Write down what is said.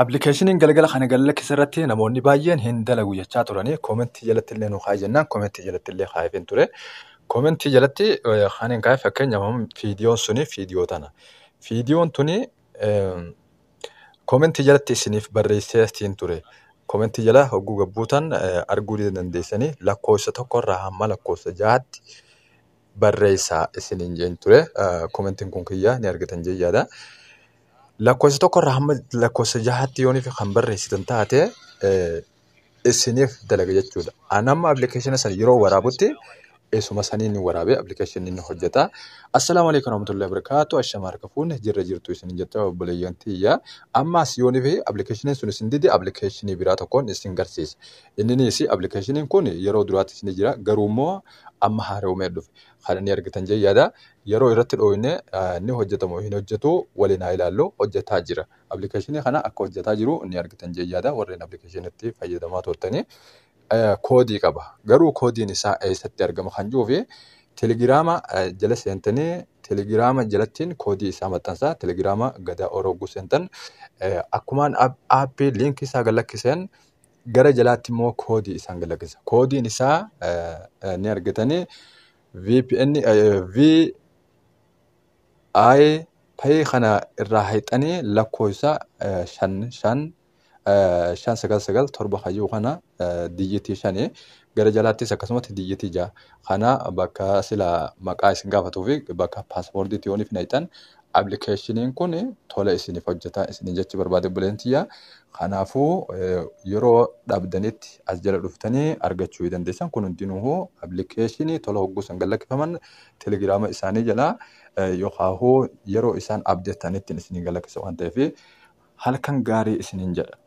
Appilikeeshiniin galgala kana gad-lakkise irratti namoonni baay'een hin dalagu jechaa turanii koomentii jalatti illee nu kaa'i jennaan koomentii jalatti illee kaa'eefin ture. Koomentii jalatti kan hin kaa'e fakkeenyaaf viidiyoon suni viidiyoo tana. Viidiyoon tuni koomentii jalatti isiniif barreesseetiin ture. Koomentii jala hogguu gabbuutan arguu ni dandeessanii lakkoofsa tokkorraa hamma lakkoofsa jahaatti barreessaa isiniin jeen ture. Koomentiin kun kiyya ni argitan jee yaada. Lakkoofsa tokkorraa hamma lakkoofsa jahaatti yooniif kan barreessitan taate isiniif dalaga jechuudha. Ani amma appilikeeshina sana yeroo waraabutti isuma saniin ni waraabee appilikeeshinni ni hojjeta. Assalaamu alaikum warahmatullahi wabarakatuh. Ashama harka fuunne jirra jirtu isin jetta obboleeyyan tiyya. Ammaas yooniif appilikeeshiniin sun isin dide appilikeeshinii biraa tokkoon isin garsiisa. Inninis appilikeeshiniin kun yeroo duraatti isin jira garuu immoo amma haaromee dhufe. Kan inni argitan jee yaada. Yeroo irratti dhooyne ni hojjetamu hin hojjetu waliin haa ilaallu hojjetaa jira. Appilikeeshinii kana akka hojjetaa jiru ni argitan jee yaada warreen appilikeeshinitti fayyadamaa turtanii. Koodii qaba. Garuu koodiin isaa eessatti argama kan jiruu fi telegiraama jala seentanii telegiraama jalattiin koodii isaa maxxansa. Telegiraama gadaa orooguu seentan akkumaan aappii liinkii isaa gad lakkiseen gara jalaatti immoo koodii isaan gad lakkisa. Koodiin isaa ni argitanii VPN V I P kana irraa haqxanii lakkoofsa 5 5 5 9 9 7 hayyuu kana dijitii shanii gara jalaattis akkasumatti dijitii 6 kana bakka sila maqaa isin gaafatuu fi bakka paaspoortiitti yooniif naqxan appilikeeshiniin kun tola isiniif hojjeta isiniin jechuu barbaade obboleen tiyya. Kanaafuu yeroo dhabdanitti as jala dhuftanii argachuu ni dandeessan. Kun hundinuu appilikeeshinii tola hogguu san gad lakkifaman telegiraama isaanii jalaa yookaan yeroo isaan abdeetanitti isinii gad lakkisa waan ta'eef halkan gaarii isiniin jedha.